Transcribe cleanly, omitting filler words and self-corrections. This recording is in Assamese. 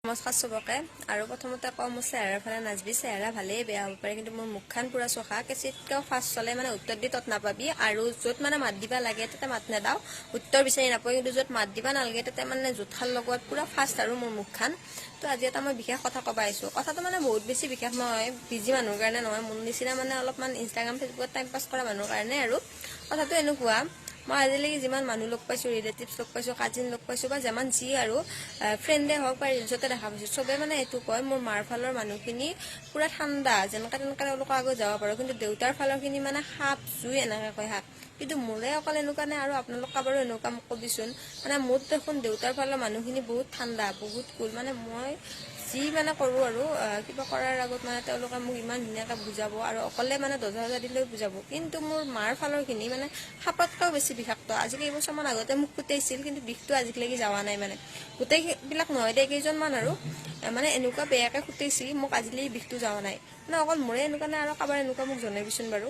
নমস্কাৰ চবকে। আৰু প্ৰথমতে কওঁ, মোৰ চেহেৰাৰ ফালে নাচবি। চেহেৰা ভালেই, বেয়া হ'ব পাৰে, কিন্তু মোৰ মুখখন পুৰা চোখা। কেঁচিতকেও ফাষ্ট চলে, মানে উত্তৰ দি তত নাপাবি। আৰু য'ত মানে মাত দিবা লাগে তাতে মাত নেদাও, উত্তৰ বিচাৰি নাপাওঁ। কিন্তু য'ত মাত দিবা নালাগে তাতে মানে জোঠাৰ লগত পুৰা ফাষ্ট আৰু মোৰ মুখখন। তো আজি এটা মই বিশেষ কথা ক'ব আহিছোঁ। কথাটো মানে বহুত বেছি বিশেষ নহয়, বিজি মানুহৰ কাৰণে নহয়, মোৰ নিচিনা মানে অলপমান ইনষ্টাগ্ৰাম, ফেচবুকত টাইম পাছ কৰা মানুহৰ কাৰণে। আৰু কথাটো এনেকুৱা, মই আজিলৈকে যিমান মানুহ লগ পাইছোঁ, ৰিলেটিভছ লগ পাইছোঁ, কাজিন লগ পাইছোঁ বা যিমান যি আৰু ফ্ৰেণ্ডে হওক বা ৰিলচতে দেখা পাইছোঁ, চবে মানে এইটো কয়, মোৰ মাৰ ফালৰ মানুহখিনি পুৰা ঠাণ্ডা, যেনেকা তেনেকা তেওঁলোকৰ আগত যাব পাৰোঁ, কিন্তু দেউতাৰ ফালৰখিনি মানে সাপ জুই, এনেকে কয় সাপ। কিন্তু মোৰে অকল এনেকুৱা নাই আৰু আপোনালোক কাৰোবাৰো এনেকুৱা, মোক কবিচোন। মানে মোৰ দেখোন দেউতাৰ ফালৰ মানুহখিনি বহুত ঠাণ্ডা, বহুত কুল। মানে মই যি মানে কৰোঁ আৰু কিবা কৰাৰ আগত মানে তেওঁলোকে মোক ইমান ধুনীয়াকৈ বুজাব আৰু অকলে মানে দৰ্জা চৰ্জা দিলেও বুজাব। কিন্তু মোৰ মাৰ ফালৰখিনি মানে সাপতকৈও বেছি বিষাক্ত। আজি কেইবছৰমান আগতে মোক খুটাইছিল, কিন্তু বিষটো আজিলৈকে যোৱা নাই। মানে গোটেইবিলাক নহয় দে, কেইজনমান আৰু মানে এনেকুৱা বেয়াকৈ খুটাইছিল মোক, আজিলৈ বিষটো যোৱা নাই। মানে অকল মোৰে এনেকুৱা নাই আৰু কাৰোবাৰ এনেকুৱা, মোক জনাবিচোন বাৰু।